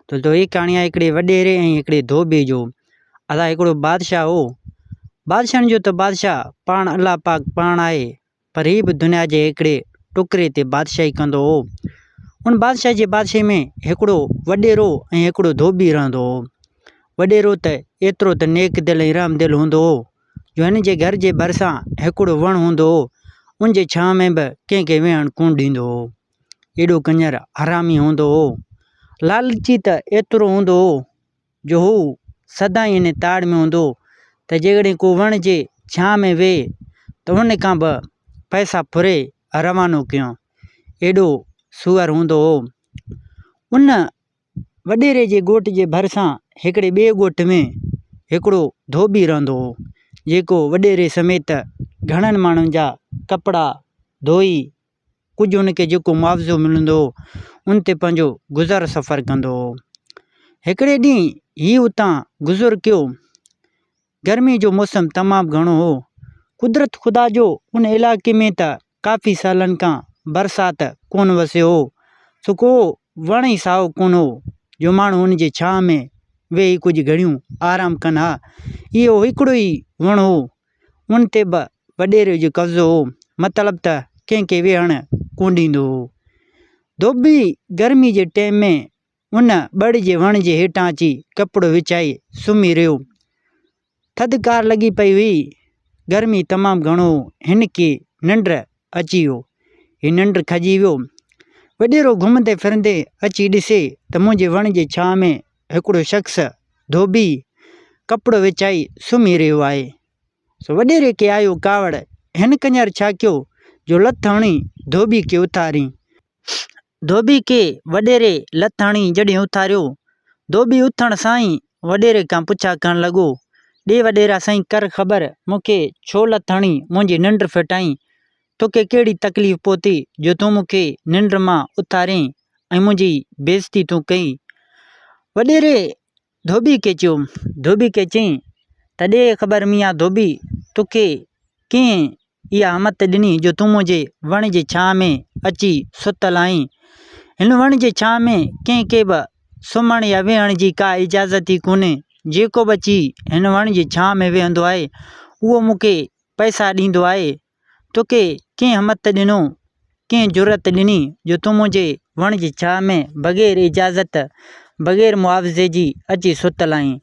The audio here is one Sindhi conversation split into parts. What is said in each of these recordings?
ته هي ڪهاڻي آهي هڪڙي وڏيري ۽ هڪڙي ڌوٻي جو. ادا هڪڙو بادشاهه هو. بادشاهن جو ته بادشاهه پاڻ الله پاڪ پاڻ آهي پر هي به دنيا جي هڪڙي ٽڪري تي بادشاهي ڪندو هو. ان بادشاهه جي بادشاهي ۾ هڪڙو وڏيرو ۽ هڪڙو ڌوٻي رهندو هو. وڏيرو ته ايترو ته نيڪ دل ۽ رحم دل هوندو هو جو هن جي گهر جي ڀرسان هڪڙو وڻ هوندو هو ان جي ڇانو ۾ به ڪنهن کي ويهڻ ڪونه ڏيندو هو. ايڏو ڪڃر حرامي هوندو هو. لالچي ته ايترو هوندو هو جو هو سدائين ان تاڙ ۾ هوندو هو ته جيڪڏهن ڪو وڻ جي ڇانء ۾ ويهي ته ان کان به پئسا ڦري روانو ڪيان. ايڏو سوئر هوندو هو. ان وڏيري جي ڳوٺ جي ڀرسان هڪڙي ٻئي ڳوٺ ۾ هڪڙو ڌوٻي رهندو هو، جيڪو وڏيري سميت گهڻن ماڻهن جا ڪپڙا ڌوئي ڪجهه هن کي جيڪو معاوضو ملندو هو، ان تي پنهنجو گذر سفر ڪندو هو. هڪڙي ڏينهن هي اتان گذر ڪيو. گرمي جو موسم تمام گهڻو هو. قدرت خدا جو ان علائقي ۾ ته ڪافي سالن کان برسات ڪونه وسيو هو، سو ڪو وڻ ئي سائو ڪونه هو، جو ماڻهو ان جي ڇانء ۾ ويهي ڪجهه گهڙيون آرام ڪن ها. اهو هڪڙو ئي وڻ هو، ان تي به وڏيري جو قبضو هو، مطلب ته ڪنهن کي ويهڻ ڪونه ڏيندو هو. ڌوٻي گرمي جي ٽيم ۾ ان بڙ جي وڻ جي هيٺان اچي ڪپڙو وڇائي سمهي رهيو. ٿڌڪار لڳي پئي هئي، گرمي تمام گهڻو هو، هن کي ننڊ اچي ويو. هي ننڊ کڄي ويو. وڏيرو گهمندي ڦرندي اچي ڏسي ته منهنجي وڻ جي ڇانء ۾ هڪڙو شخص ڌوٻي ڪپڙو وڇائي سمهي رهيو آهي. سو وڏيري کي آيو ڪاوڙ. هن ڪڃر ڇا ڪيو جو لت هڻي ڌوٻي کي اٿارين. ڌوٻي کي وڏيري لت هڻي جڏهن اٿاريو، ڌوٻي اٿڻ سان ئي وڏيري کان پڇا ڪرڻ لڳو، ڏي وڏيرا سائين ڪر خبر، مون کي ڇو لت هڻي منهنجي ننڊ ڦٽائين؟ توکي ڪهڙي تڪليف پهتي جو تون مون کي ننڊ مان اٿارين ۽ منهنجي بيعزتي تون ڪئي؟ وڏيري ڌوٻي کي چيو. ڌوٻي کي چيائين ته ڏي خبر ميان ڌوٻي، توکي ڪنهن اها همت ڏني جو تون منهنجي وڻ جي ڇانء ۾ اچي ستل آهين. هن وڻ جي ڇانء ۾ ڪنهن کي به سمهڻ يا ويهڻ جي ڪا اجازت ئي ڪونهي. جيڪو به اچي هن وڻ جي ڇانء ۾ ويهندو آهي، اهو مون کي پئسا ڏيندو آهي. توکي ڪنهن همت ڏنو، ڪنهن جرئت ڏني جو تون منهنجي وڻ جي ڇانء ۾ بغير اجازت، بغير معاوضي جي اچي ستل آهين.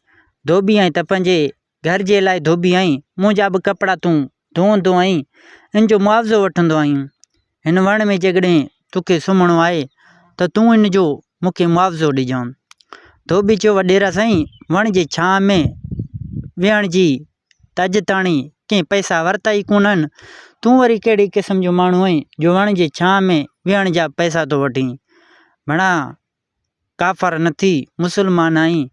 ڌوٻي آهين ته پنهنجي گهر جي لاء ڌوٻي آهين، منهنجا به ڪپڙا تون ڌوئندو آهين، ان جو معاوضو وٺندو آهين. هن وڻ ۾ جيڪڏهن توکي سمهڻو آهي ته تون ان جو مون کي معاوضو ڏجان. ڌوٻي چيو، وڏيرا سائين، وڻ جي ڇانء ۾ ويهڻ جي ته اڄ تاڻي ڪنهن پئسا ورتا ئي ڪونهن، تون وري ڪهڙي قسم جو ماڻهو آهين جو وڻ جي ڇانء ۾ ويهڻ جا پئسا ٿو وٺين. ڀڻا ڪافر نه ٿي، مسلمان آهين.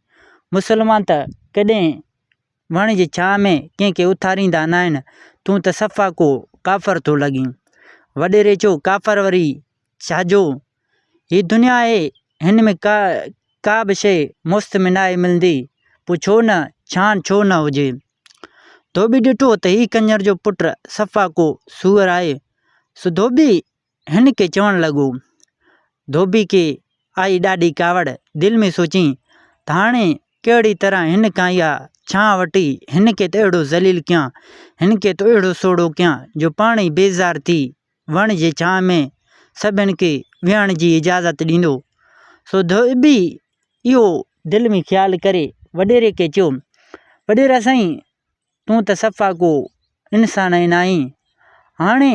مسلمان ته ڪڏهن وڻ جي ڇانء ۾ ڪنهن کي اٿاريندا ناهن، تون ته صفا ڪو ڪافر ٿو لڳين. وڏيري چيو، ڪافر وري ڇا جو؟ هي دنيا آهي، هن ۾ ڪا ڪا به شيء مفت ۾ ناهي ملندي، پوء ڇو نه ڇانء ڇو نه هجي. ڌوٻي ڏٺو ته هي ڪڃر جو پٽ صفا ڪو سوئر آهي، سو ڌوٻي هن کي چوڻ لڳو. ڌوٻي کي آئي ڏاڍي ڪاوڙ، دل ۾ سوچيائين ته هاڻي ڪهڙي طرح هن کان اها ڇانء وٺي هن کي ته اهڙو ذليل ڪيان، هن کي ته اهڙو سوڙهو ڪيان جو پاڻ ئي بيزار ٿي وڻ جي ڇانء ۾ سڀن کي ويهڻ جي اجازت ڏيندو. سو ڌوٻي اهو دل ۾ خيال ڪري وڏيري کي چيو، وڏيرا سائين! تون ته صفا ڪو انسان ئي ناهين. هاڻي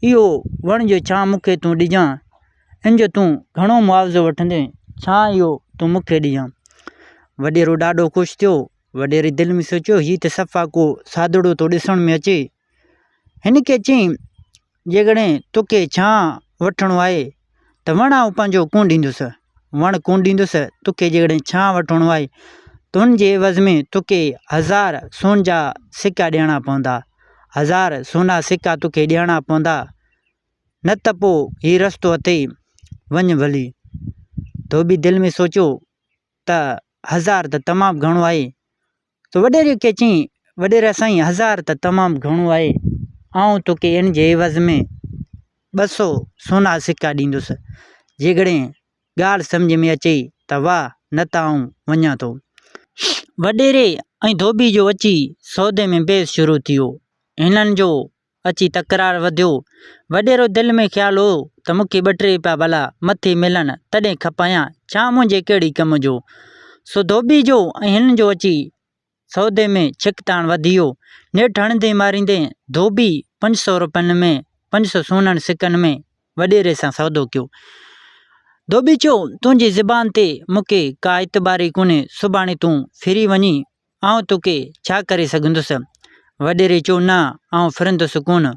اهو وڻ جو ڇانء مون کي تون ڏجان. ان جو تون گهڻو معاوضو وٺندين، ڇانء اهو تون مون کي ڏجان. وڏيرو ڏاڍو خوش ٿيو. وڏيري دل ۾ سوچيو، هي ته صفا ڪو سادڙو ٿو ڏسڻ ۾ اچي. هن کي چيائين، جيڪڏهن توکي ڇانء وٺڻو آهي ته وڻ آئون پنهنجو ڪونه ڏيندس، وڻ ڪونه ڏيندس، توکي جيڪڏهن ڇانء وٺڻو آهي ته ان جي عيوض ۾ توکي هزار سون جا سڪا ڏيڻا پوندا، هزار سونا سڪا توکي ڏيڻا پوندا، نه ته پوء هي رستو اٿئي، وڃ ڀلي. ڌوٻي دل ۾ سوچيو ته هزار ته تمام گهڻو آهي، ته وڏيري کي چيائين، وڏيرا سائين هزار ته تمام گهڻو آهي، آئون توکي ان جي عيوض ۾ 200 سونا سڪا ڏيندس، جيڪڏهن ڳالهه سمجهه ۾ اچئي ته واهه، نه ته آئون وڃان ٿو. وڏيري ۽ ڌوٻي جو اچي سودي ۾ بحث شروع ٿيو. هنن جو اچي تڪرار وڌيو. وڏيرو دل ۾ خيال هو ته مون کي ٻه ٽي رپيا ڀلا مٿي ملن تڏهن کپايان، ڇا منهنجي ڪهڙي ڪم جو. سو ڌوٻي جو ۽ هنن جو اچي سودي ۾ ڇڪتاڻ وڌي ويو. نيٺ هڻندي ماريندي ڌوٻي 500 روپين ۾ 500 سونن سڪن ۾ وڏيري سان سودو ڪيو. ڌوٻي چيو، تنهنجي زبان تي مون کي ڪا اعتبار ئي ڪونهي، سڀاڻي تون ڦري وڃين، آئون توکي ڇا ڪري سگهندس؟ وڏيري چيو، نه، آئون ڦرندس ڪونه.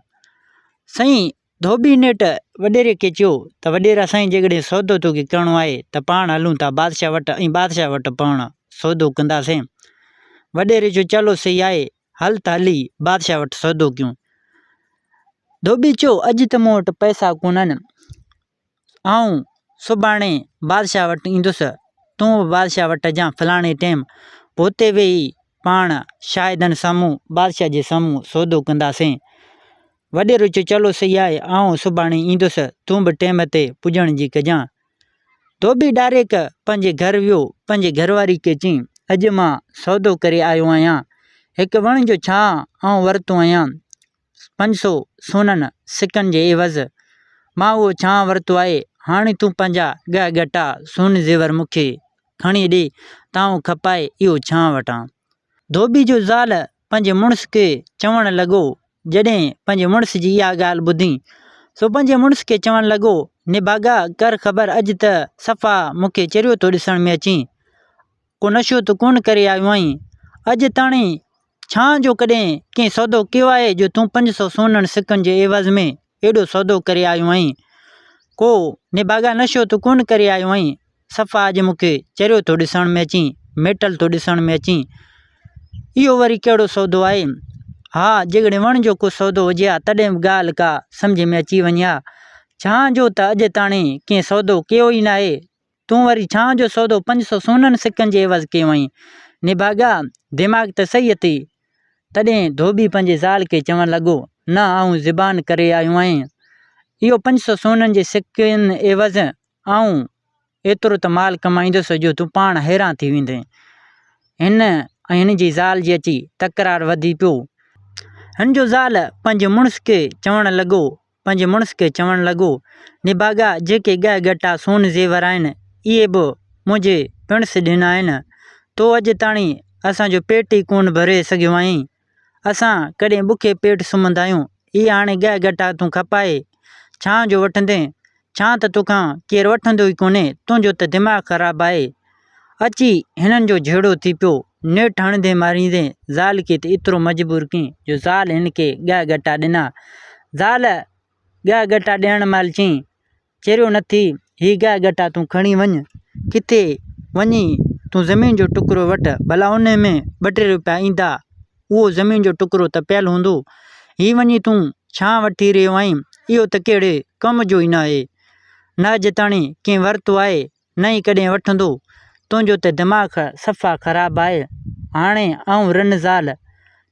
سائين ڌوٻي نيٺ وڏيري کي چيو ته وڏيرا سائين جيڪڏهن سودو توکي ڪرڻو آهي ته پاڻ هلون ٿا بادشاهه وٽ ۽ بادشاهه وٽ پاڻ سودو ڪنداسين. وڏيري چيو چلو سهي آهي هل ته هلي بادشاهه وٽ سودو ڪيون. ڌوٻي چيو اڄ ته مون وٽ پئسا ڪونهن. آئون سڀاڻي بادشاهه وٽ ايندس، تون به بادشاهه وٽ اچجان فلاڻي ٽيم، پوء اتي ويهي پاڻ شاهدن سامهون بادشاهه جي سامهون سودو ڪنداسين. وڏيرو چيو چلو صحيح آهي، آئون سڀاڻي ايندس، تون به ٽيم تي پڄڻ جي ڪجان. ڌوٻي ڊاريڪ پنهنجي گهر ويو، پنهنجي گهرواري کي چيائين، اڄ مان سودو ڪري آيو آهيان، هڪ وڻ جو ڇانء آئون ورتو آهيان، 500 سونن سڪن جي عيوض مان اهو ڇانء ورتو آهي، هاڻي تون پنهنجا ڳهه ڳٽا، سون زيور مون کي کڻي ڏي ته آئون کپائي اهو ڇانء وٺان. ڌوٻي جو زال پنهنجي مڙس کي چوڻ لڳو، جڏهن پنهنجي مڙس جي اها ڳالهه ٻڌي، سو پنهنجي مڙس کي چوڻ لڳو، نڀاڳا ڪر خبر اڄ ته صفا مون کي چريو ٿو ڏسڻ ۾ اچين، ڪو نشو ته ڪونه ڪري آيو آهين، اڄ تاڻي ڇانء جو ڪڏهن ڪنهن سودو ڪيو آهي جو تون 500 سونن سڪن جي عيوض ۾ ايڏو سودو ڪري آيو آهين؟ ڪو نڀاڳا نشو ته ڪونه ڪري آيو آهين؟ صفا اڄ مون کي چريو ٿو ڏسڻ ۾ اچين، ميٽل ٿو ڏسڻ ۾ اچين. اهو وري ڪهڙو سودو آهي؟ ها، جيڪڏهن وڻ جو ڪو سودو هجي ها تڏهن به ڳالهه ڪا سمجهه ۾ اچي وڃي ها. ڇانء جو ته اڄ تاڻي ڪنهن سودو ڪيو ئي ناهي. تون وري ڇانء جو سودو 500 سونن سڪن جي عيوض ڪيو آهين. نڀاڳا، دماغ ته صحيح اٿئي. تڏهن ڌوٻي پنهنجي زال کي چوڻ لڳو، نه آئون زبان ڪري آيو آهيان. اهو 500 سونن جي سڪن عيوض آئون ايترو ته مال ڪمائيندس جو تون پاڻ حيران ٿي ويندين. هن ۽ هن جي زال جي اچي تڪرار وڌي پيو. هن جو زال پنهنجي مڙس کي چوڻ لڳو، پنهنجي مڙس کي چوڻ لڳو، نڀاڳا جيڪي ڳهه ڳٽا سون زيور آهن، اهي به منهنجي پڻس ڏنا آهن. تو اڄ تاڻي اسان جو پيٽ ئي ڪونه ڀري سگهيو آهين. اسان ڪڏهن بکي پيٽ سمهندا آهيون. اهي هاڻي ڳهه ڳٽا تون کپائي ڇانء جو وٺندين؟ ڇانء ته توکان ڪير وٺندو ئي ڪونهي، تنهنجو ته دماغ خراب آهي. اچي هنن جو جهيڙو ٿي پيو. نيٺ هڻندين ماريندين زال کي ته ايترو مجبور ڪيائين جو زال هن کي ڳهه ڳٽا ڏنا. زال ڳهه ڳٽا ڏيڻ مهل چيائين، چريو نه ٿي، هي ڳهه ڳٽا تون کڻي وڃ، ڪٿي وڃي تون زمين جو ٽڪرو وٺ، ڀلا انهي ۾ ٻه ٽي روپيا ايندا، اهو زمين جو ٽڪرو ته پيل هوندو، هي وڃي تون ڇانء وٺي رهيو آهين، اهو ته ڪهڙي ڪم جو ئي ناهي، نه اڄ تاڻي ڪنهن ورتو آهي، نه ئي ڪڏهن وٺندو، تنهنجو ته دماغ صفا خراب آهي، هاڻي آئون رن زال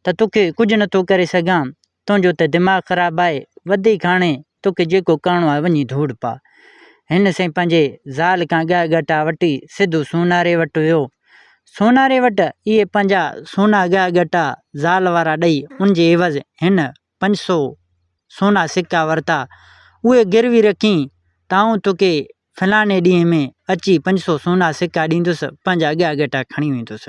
ته توکي ڪجهه نٿو ڪري سگهان، تنهنجو ته دماغ خراب آهي، وڌيڪ هاڻي توکي جيڪو ڪرڻو آهي وڃي ڌوڙ پاء. هن سائين پنهنجي زال کان ڳهه ڳٽا وٺي سڌو سوناري وٽ ويو. سوناري وٽ اهي پنهنجا سونا ڳهه ڳٽا زال وارا ڏئي ان جي عيوض هن 500 سونا سڪا ورتا. اهي گروي رکين ته آئون توکي فلاڻي ڏينهن ۾ اچي 500 سونا سڪا ڏيندس، پنهنجا ڳهه ڳٽا کڻي ويندس.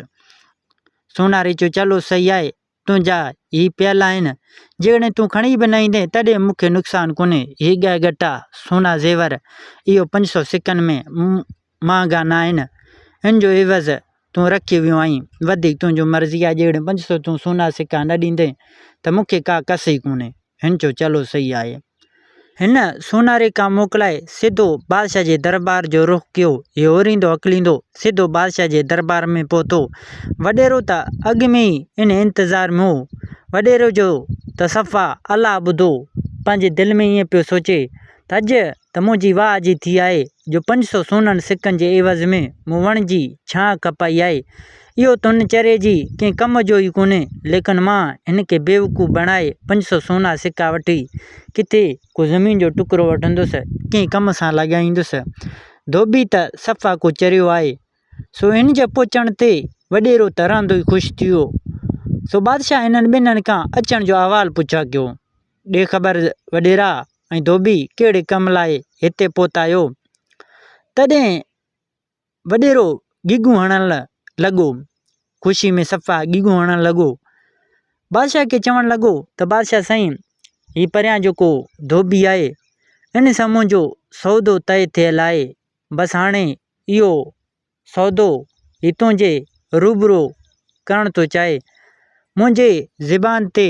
سوناري چيو چلو صحيح آهي، تنهنجا هي پيل آهن، جيڪڏهن تون کڻي به نه ايندين تڏهن مون کي نقصان ڪونهي، هي ڳهه ڳٽا، سونا زيور، اهو 500 سڪن ۾ مهانگا نه آهن، ان جو عيوض تون رکي ويو آهين، وڌيڪ تنهنجو مرضي آهي، جيڪڏهن 500 تون سونا سڪا نه ڏيندين ته مون کي ڪا ڪس ئي ڪونهي. هن چيو چلو صحيح آهي. هن سوناري کان موڪلائي سڌو بادشاهه جي درٻار جو رخ ڪيو. هي اوريندو هڪليندو سڌو بادشاهه جي درٻار ۾ پهتو. وڏيرو ته اڳ ۾ ئي ان انتظار ۾ هو. وڏيري جو ته صفا الله ٻڌو. پنهنجي دل ۾ ائين پيو سوچي ته اڄ ته منهنجي واهه جي ٿي آهي جو 500 سونن سڪن جي عيوض ۾ مون وڻ جي ڇانء کپائي آهي. اهو ته هن چري جي ڪنهن ڪم جو ئي ڪونهي، ليڪن مان هن کي بيوقوف بڻائي 500 سونا سڪا وٺي ڪٿي ڪو زمين جو ٽڪرو وٺندس، ڪنهن ڪم سان لڳائيندس. ڌوٻي ته صفا ڪو چريو آهي. سو هن جي پهچڻ تي وڏيرو ته رهندو ئي خوش ٿي ويو. سو بادشاهه هنن ٻنهن کان اچڻ جو احوال پڇا ڪيو. ڏي خبر وڏيرا ۽ ڌوٻي ڪهڙي ڪم لاء هتي پهتا آهيو؟ تڏهن وڏيرو گيگون هڻڻ لڳو. خوشي ۾ صفا گيگون هڻڻ لڳو. بادشاهه کي چوڻ لڳو ته بادشاهه سائين هي پريان جيڪو ڌوٻي آهي ان سان منهنجو سودو طئي ٿيل آهي بس هاڻي اهو سودو هي تنهنجي روبرو ڪرڻ ٿو چاهي. منهنجي زبان تي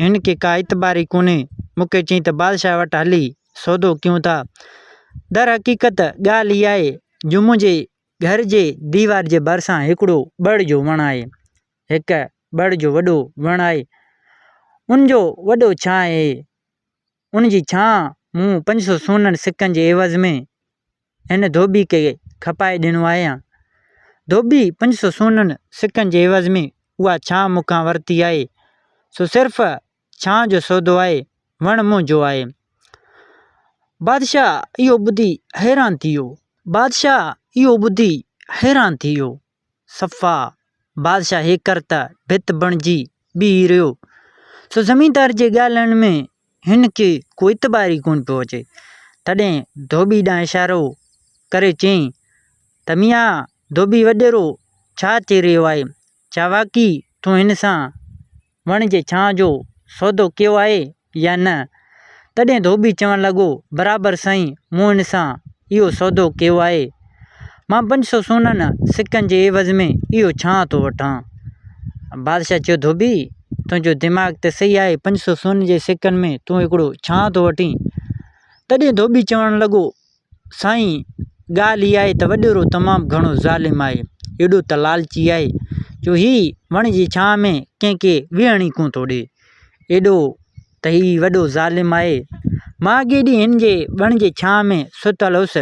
هن کي ڪا اعتبار ئي ڪونهي. مون کي چيائين ته بادشاهه وٽ هلي سودو ڪيون ٿا. درحقيقت ڳالهه اها آهي جو منهنجي گهر جي ديوار جي ڀرسان هڪڙو بڙ جو وڻ آهي. هڪ بڙ جو وڏو وڻ آهي. ان جو وڏو ڇانء آهي. ان جي ڇانء مون 500 سونن سڪن جي عيوض ۾ هن ڌوٻي کي کپائي ڏنو آهي. ڌوٻي 500 سونن سڪن جي عيوض ۾ اها ڇانء مون کان ورتي آهي. سو صرف ڇانء جو سودو آهي، وڻ منهنجو آهي. بادشاهه اهو ٻڌي حيران ٿي ويو. بادشاهه اهو ٻڌي حيران ٿي ويو. صفا بادشاهه هيڪر ته ڀت بڻجي بيهي رهيو. سو زميندار جي ڳالهين ۾ هن کي ڪو اعتبار ئي ڪونه پيو اچي. تڏهن ڌوٻي ڏانهن اشارو ڪري چيائين ته ميان ڌوٻي وڏيرو ڇا چئي رهيو آهي؟ ڇا واقعي تون هن سان وڻ جي ڇانء جو سودو ڪيو آهي يا نه؟ تڏهن ڌوٻي چوڻ لڳو، برابر سائين، مون هن سان اهو سودو ڪيو آهي. مان 500 سونن سڪن جي عيوض ۾ اهو ڇانء ٿو وٺان. بادشاهه چيو، ڌوٻي، تنهنجو دماغ ته صحيح آهي، 500 سون جي سڪن ۾ تون هڪڙو ڇانء ٿو وٺين. تڏهن ڌوٻي چوڻ لڳو، سائين ڳالهه اها آهي ته وڏيرو تمام گهڻو ظالم آهي، ايڏو ته لالچي آهي جو هي وڻ جي ڇانء ۾ ڪنهن کي ويهڻ ئي ڪونه ٿو ڏئي. ايڏو ته هي وڏو ظالم آهي. مان اڳئين ڏينهن هن جي وڻ جي ڇانء ۾ ستل هوس،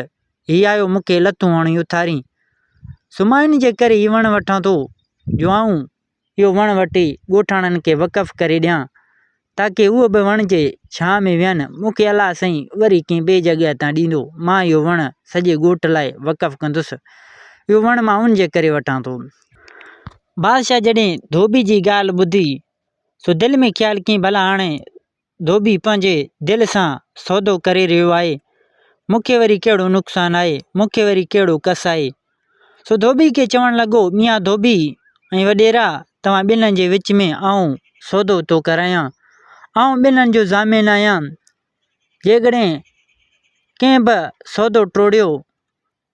هي آيو مون کي لتون هڻي اٿارين. سو مان ان جي ڪري هي وڻ وٺان ٿو جو آئون اهو وڻ وٽي ڳوٺاڻن کي وقف ڪري ڏيان، تاڪه اهي به وڻ جي ڇانء ۾ ويهن. مون کي الله سائين وري ڪنهن ٻئي جڳهه تان ڏيندو. مان اهو وڻ سڄي ڳوٺ لاء وقف ڪندس. اهو وڻ مان ان جي ڪري وٺان ٿو. بادشاهه جڏهن ڌوٻي جي ڳالهه ٻڌي، سو دل ۾ خيال ڪيائين، ڀلا هاڻي ڌوٻي پنهنجي دل سان سودو ڪري رهيو آهي، مون کي وري ڪهڙو نقصان آهي، مون کي وري ڪهڙو ڪس آهي. سو ڌوٻي کي چوڻ لڳو، ميان ڌوٻي ۽ وڏيرا، توهان ٻنهن جي وچ ۾ آئون سودو ٿو ڪرايان. آئون ٻنهن جو ضامن آهيان. جيڪڏهن ڪنهن به سودو ٽوڙيو،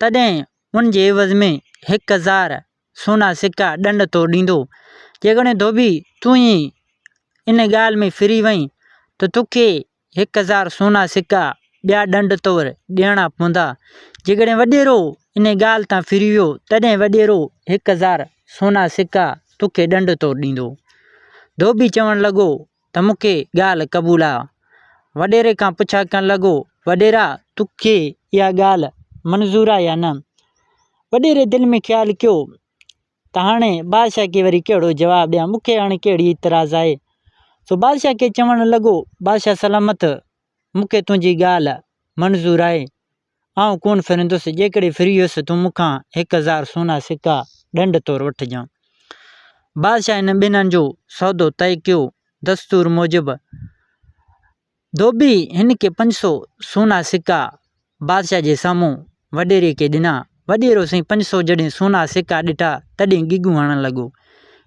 تڏهن ان جي عيوض ۾ 1000 سونا سڪا ڏنڊ طور ڏيندو. جيڪڏهن ڌوٻي تون ئي ان ڳالهه ۾ ڦري وئين ته توکي 1000 سونا سڪا ٻيا ڏنڊ طور ڏيڻا پوندا. جيڪڏهن وڏيرو ان ڳالهه تان ڦري ويو تڏهن وڏيرو 1000 سونا سڪا توکي ڏنڊ طور ڏيندو. ڌوٻي چوڻ لڳو ته مون کي ڳالهه قبول آ. وڏيري کان پڇا ڪرڻ لڳو، وڏيرا توکي اها ڳالهه منظور آ يا نه؟ وڏيري دل ۾ خيال ڪيو ته هاڻي بادشاهه کي وري ڪهڙو جواب ڏيان، مون کي هاڻي ڪهڙي اعتراض آهي. سو بادشاهه کي چوڻ لڳو، بادشاهه سلامت مون کي تنهنجي ڳالهه منظور آهي. آئون ڪونه ڦرندس، جيڪڏهن ڦري ويس تون مون کان 1000 سونا سڪا ڏنڊ طور وٺجان. بادشاهه هن ٻنهن جو سودو طئي ڪيو. دستور موجب ڌوٻي هن کي 500 سونا سڪا بادشاهه جي سامهون وڏيري کي ڏنا. وڏيرو سائين 500 جڏهن سونا سڪا ڏٺا تڏهن گيگون هڻڻ لڳو.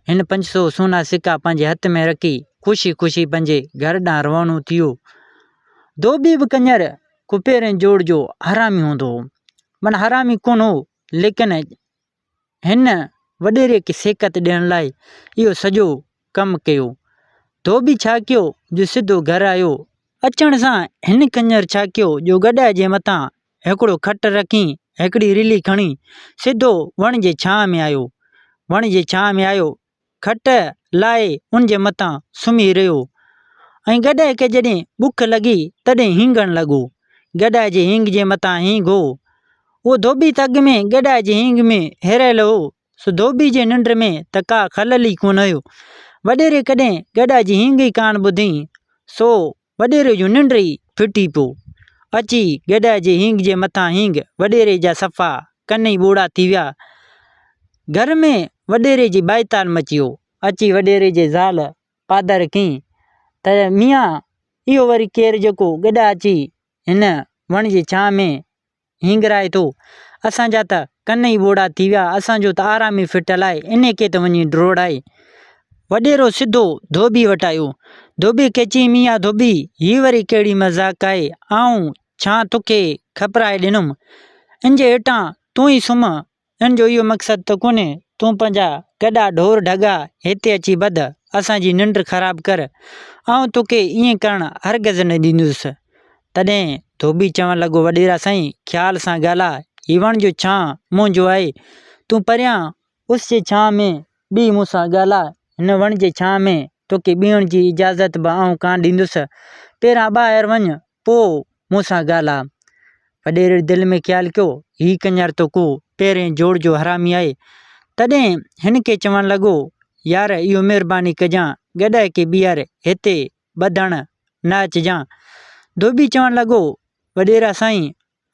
هن 500 سونا سڪا پنهنجي هٿ ۾ رکي خوشي خوشي پنهنجي گهر ڏانهن روانو ٿيو. ڌوٻي به ڪڃر ڪپيرين جوڙ جو حرامي هوندو هو. معنيٰ حرامي ڪونه هو ليڪن هن وڏيري کي سيکت ڏيڻ لاء اهو سڄو ڪم ڪيو. ڌوٻي ڇا ڪيو جو سڌو گهر آيو. اچڻ سان هن ڪڃر ڇا ڪيو جو گڏهه جي مٿان هڪڙو کٽ رکي هڪڙي رلي کڻي سڌو وڻ جي ڇانء ۾ آيو. وڻ جي ڇانء ۾ آيو کٽ لاهي ان جي مٿان سمهي رهيو ۽ گڏهه کي جڏهن بک لڳي تڏهن هينگڻ لڳو. گڏهه جي هينگ جي مٿان هينگ هو. اهو ڌوٻي ته اڳ ۾ گڏهه جي هينگ ۾ هيريل هو، سو ڌوٻي جي ننڊ ۾ ته ڪا خلل ئي ڪونه هيو. وڏيري ڪڏهن گڏهه جي هينگ ئي ڪانه ٻڌي، سو وڏيري جو ننڊ ئي ڦٽي پيو. اچي گڏهه جي هينگ جي مٿان هينگ، وڏيري جا صفا ڪن ئي ٻوڙا ٿي ويا. گهر ۾ وڏيري جي ٻائيتال مچي ويو. اچي وڏيري جي زال پادر ڪئين ته ميان اهو وري ڪير جيڪو گڏا اچي هن وڻ جي ڇانء ۾ هينگرائي ٿو. اسان جا ته ڪن ئي ٻوڙا ٿي ويا، اسان جو ته آرام ئي ڦٽل آهي، انهي کي ته وڃي ڊوڙائي. وڏيرو سڌو ڌوٻي وٽ آيو. ڌوٻي کي چيائين ميان ڌوٻي، هي وري ڪهڙي مذاق آهي، آئون ڇانء توکي کپرائي ڏنم، ان جي هيٺان تون ئي سمهه، ان جو اهو مقصد ته ڪونهي، تون پنهنجا گڏا ڍور ڍڳا هتي اچي ٻڌ، اسان جي ننڊ خراب ڪر، آئون توکي ائين ڪرڻ هرگز نه ڏيندس. تڏهن ڌوٻي چوڻ لڳو، وڏيرا سائين، خيال سان ڳالهاء، هي وڻ جو ڇانء منهنجو آهي، تون پريان اس جي ڇانء ۾ بيهي مون سان ڳالهاء، هن وڻ جي ڇانء ۾ توکي بيهڻ جي اجازت به آئون ڪانه ڏيندس، پهريان ٻاهر وڃ، پوء مون سان ڳالهاء. وڏيري دل ۾ خيال ڪيو، هي ڪڃر ته ڪو پهرين جوڙ جو حرامي آهي. تڏهن هن کي چوڻ لڳو، يار اهو مهرباني ڪجان، گڏهه کي ٻيهر هتي ٻڌڻ نه اچجان. ڌوٻي چوڻ لڳو، وڏيرا سائين،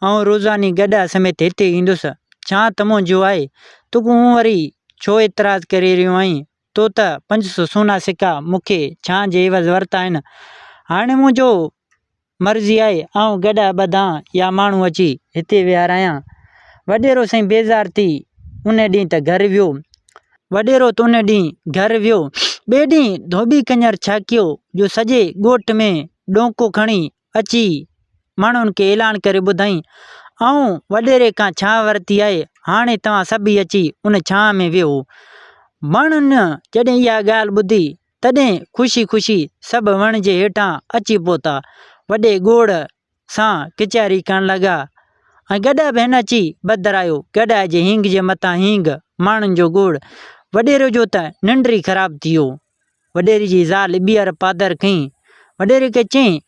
آئون روزاني گڏهه سميت هتي ايندس، ڇا ته منهنجو آهي، تون وري ڇو اعتراض ڪري رهيو آهين؟ تو ته 500 سونا سڪا مون کي ڇانء جي عيوض ورتا آهن، هاڻي منهنجو مرضي آهي، آئون گڏهه ٻڌان يا ماڻهو اچي هتي ويهارايان. وڏيرو سائين بيزار ٿي ان ڏينهن ته گهر ويو. وڏيرو ته ان ڏينهن گهر ويو. ٻئي ڏينهن ڌوٻي ڪڃر ڇا ڪيو جو سڄي ڳوٺ ۾ ڏونڪو کڻي اچي ماڻهن کي اعلان ڪري ٻڌائين، آئون وڏيري کان ڇانء ورتي آهي، هاڻي توهان سڀئي اچي ان ڇانء ۾ ويهو. ماڻهن جڏهن اها ڳالهه ٻڌي، تڏهن خوشي خوشي سڀ وڻ جي هيٺان اچي پهتا. وڏي گوڙ سان ڪچهري ڪرڻ لڳا ۽ گڏهه به هن اچي ٻڌرايو. گڏهه جي هينگ جي مٿان هينگ، ماڻهن جو گوڙ. وڏيري جو ته ننڊ ئي خراب ٿي ويو. وڏيري جي زال ٻيهر پادر کنئي. وڏيري کي چيائين،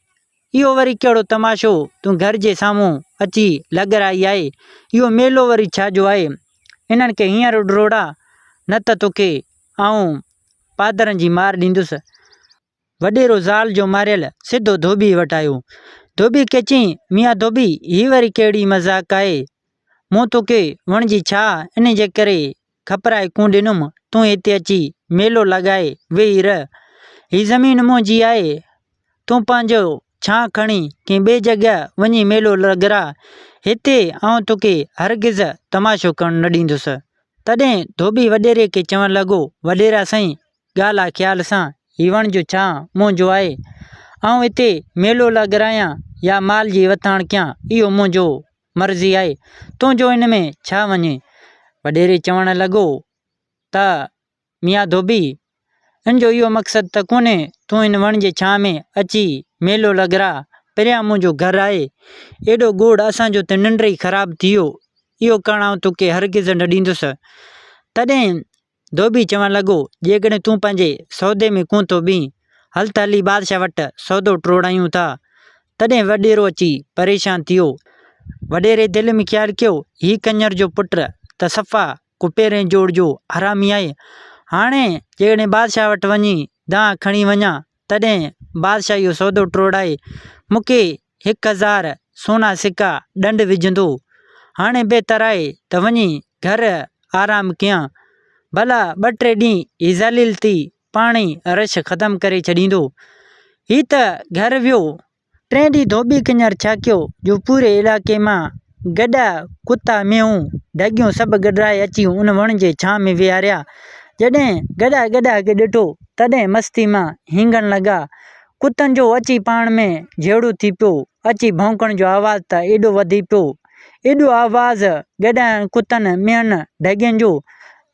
اهو وري ڪهڙو تماشو تون گهر جي سامهون اچي لڳرائي آهي؟ اهو ميلو وري ڇا جو آهي؟ انهن کي هينئر ڊوڙاء، نه ته توکي آئون پادرن جي مار ڏيندس. وڏيرو زال جو ماريل سڌو ڌوٻيء وٽ آيو. ڌوٻيء کي چيائين، ميان ڌوٻي، هي وري ڪهڙي مذاق آهي؟ مون توکي وڻ جي ڇا انهي جي ڪري کپرائي ڪونه ڏنم، تون هتي اچي ميلو لڳائي ويهي رهه. هي زمين منهنجي آهي، تون پنهنجو ڇانء کڻي ڪنهن ٻي جڳهه وڃي ميلو لڳراء، هتي آئون توکي هرگز تماشو ڪرڻ نه ڏيندس. تڏهن ڌوٻي وڏيري کي چوڻ لڳو، وڏيرا سائين، ڳالهه آ خيال سان، هي وڻ جو ڇانء منهنجو آهي، آئون هتي ميلو لڳرايان يا مال جي وٿاڻ ڪيان، اهو منهنجو مرضي آهي، تنهنجو ان ۾ ڇا وڃي؟ وڏيري چوڻ لڳو ته ميان ڌوٻي، ان جو اهو مقصد ته ڪونهي، تون هن وڻ جي ڇانء ۾ اچي ميلو لڳراء، پريان منهنجو گهر آهي، ايڏو گوڙ اسان جو ته ننڊ ئي خراب ٿي ويو، اهو ڪرڻ آئون توکي هرگز نه ڏيندس. تڏهن ڌوٻي چوڻ لڳو، جيڪڏهن تون پنهنجي سودي ۾ ڪونه ٿو بيهين، هل ته هلي بادشاهه وٽ سودو ٽوڙايون ٿا. تڏهن وڏيرو اچي پريشان ٿيو. وڏيري دل ۾ خيال ڪيو، هي ڪڃر جو پٽ ته صفا ڪو پهرين جوڙ جو حرامي آهي. هاڻي جيڪڏهن بادشاهه وٽ وڃي دانهن کڻي وڃان، تڏهن بادشاهه اهو سودو ٽوڙائي مون کي 1000 سونا سڪا ڏنڊ وجهندو. هاڻي بهتر آهي ته وڃي گهر آرام ڪيان. ڀلا ٻه ٽي ڏينهن هي ذليل ٿي پاڻ ئي رش ختم ڪري ڇڏيندو. هي ته گهر ويو. ٽئين ڏينهن ڌوٻي ڪڃر ڇا ڪيو جو پوري علائقي مان گڏهه، ڪتا، مينهون، ڍڳيون سڀ گڏرائي اچي ان وڻ جي ڇانء ۾ ويهاريا. جڏهن گڏهه گڏهه کي ڏٺو، تڏهن مستي مان هينگڻ لڳا. ڪتن جو اچي پاڻ ۾ جهيڙو ٿي پيو. اچي ڀونڪڻ جو آواز ته ايڏو وڌي پيو، ايڏو آواز گڏهن، ڪتن، مينهن، ڍڳين جو،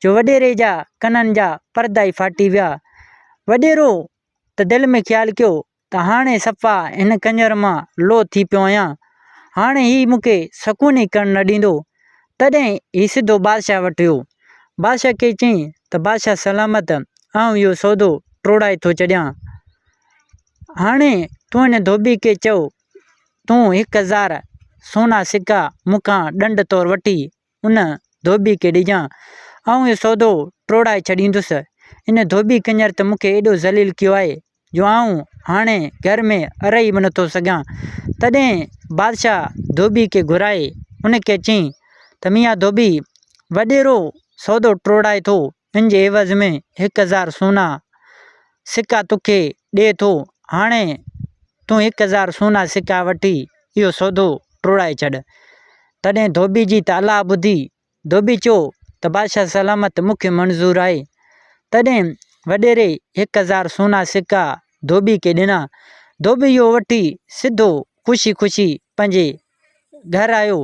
جو وڏيري جا ڪنن جا پردا ئي ڦاٽي ويا. وڏيرو ته دل ۾ خيال ڪيو ته هاڻي صفا هن ڪڃر مان لوهه ٿي پيو آهيان. هاڻي هي مون کي سڪون ئي ڪرڻ نه ڏيندو. تڏهن هي سڌو بادشاهه وٽ ويو. بادشاهه کي چيائين ته بادشاهه سلامت، آئون اهو سودو ٽوڙائي ٿو ڇڏيان. هاڻي تون هن ڌوٻي کي چئو، تون 1000 سونا سڪا مون کان ڏنڊ طور وٺي ان ڌوٻي کي ڏجان، آئون اهو سودو ٽوڙائي ڇڏيندس. ان ڌوٻي ڪڃر ته مون کي ايڏو ذليل ڪيو آهي، جو آئون هاڻي گهر ۾ رهي به نٿو سگهان. تڏهن بادشاهه ڌوٻي کي گهرائي ان کي چيائين ته ميان ڌوٻي، وڏيرو سودو ٽوڙائي ٿو، ان جي عيوض ۾ 1000 سونا سڪا توکي ڏئي ٿو. هاڻي تون 1000 سونا سڪا وٺي اهو سودو ٽوڙائي ڇڏ. تڏهن ڌوٻي جي ته الله ٻڌي. ڌوٻي چيو ته بادشاهه سلامت مون کي منظور آهي. تڏهن وڏيري 1000 سونا سڪا ڌوٻي کي ڏنا. ڌوٻي اهو وٺي سڌو خوشي خوشي پنهنجي گهر آيو.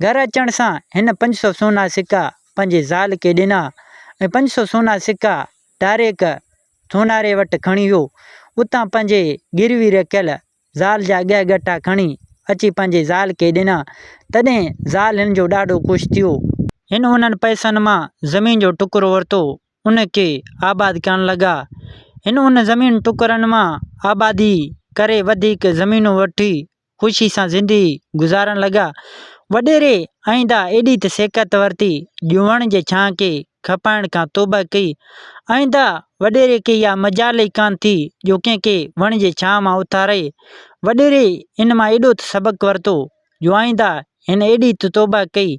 گهر اچڻ سان هن 500 سونا سڪا پنهنجي زال کي ڏنا ۽ 500 سونا سڪا ڊائريڪ سوناري وٽ کڻي ويو. اتان پنهنجي گروي رکيل زال جا ڳهه ڳٽا کڻي اچي پنهنجي زال کي ڏنا. تڏهن زال هن جو ڏاڍو خوش ٿيو. هن انهن پئسن مان زمين جو ٽڪرو ورتو ان کي آباد ڪرڻ لڳا. هن ان زمين ٽڪرن مان آبادي ڪري وڌيڪ زمينون وٺي خوشي سان زندگي گذارڻ لڳا. وڏيري آئنده ايڏي ته سيکت ورتي جو وڻ جي ڇانء کي کپائڻ کان توبه ڪئي. آئنده وڏيري کي اها مجال ئي ڪانه ٿي جو ڪنهن کي وڻ جي ڇانء مان اٿاري. وڏيري ان مان ايڏو ته سبق ورتو جو آئنده هن ايڏي ته توبه ڪئي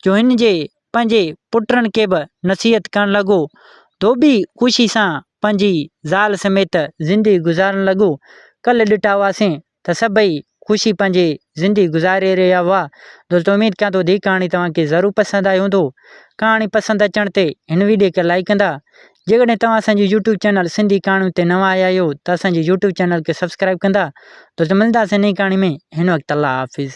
جو هن جي پنهنجي پٽن کي به نصيحت ڪرڻ لڳو. ڌوٻي خوشي سان پنهنجي زال سميت زندگي گذارڻ لڳو. ڪلهه ڏٺا هئاسين ته سڀئي خوشي پنهنجي زندگي گذاري رهيا هئا. دوستو اميد ڪيان ٿو هي ڪهاڻي توهان کي ضرور پسند آئي هوندو. ڪهاڻي پسند اچڻ تي هن ويڊيو کي لائيڪ ڪندا. جيڪڏهن توهان اسان جي يوٽيوب چينل سنڌي ڪهاڻيون تي نوان آيا آهيو ته اسان جي يوٽيوب چينل کي سبسڪرائيب ڪندا. دوستو ملنداسين نئين ڪهاڻي ۾ هن وقت الله حافظ.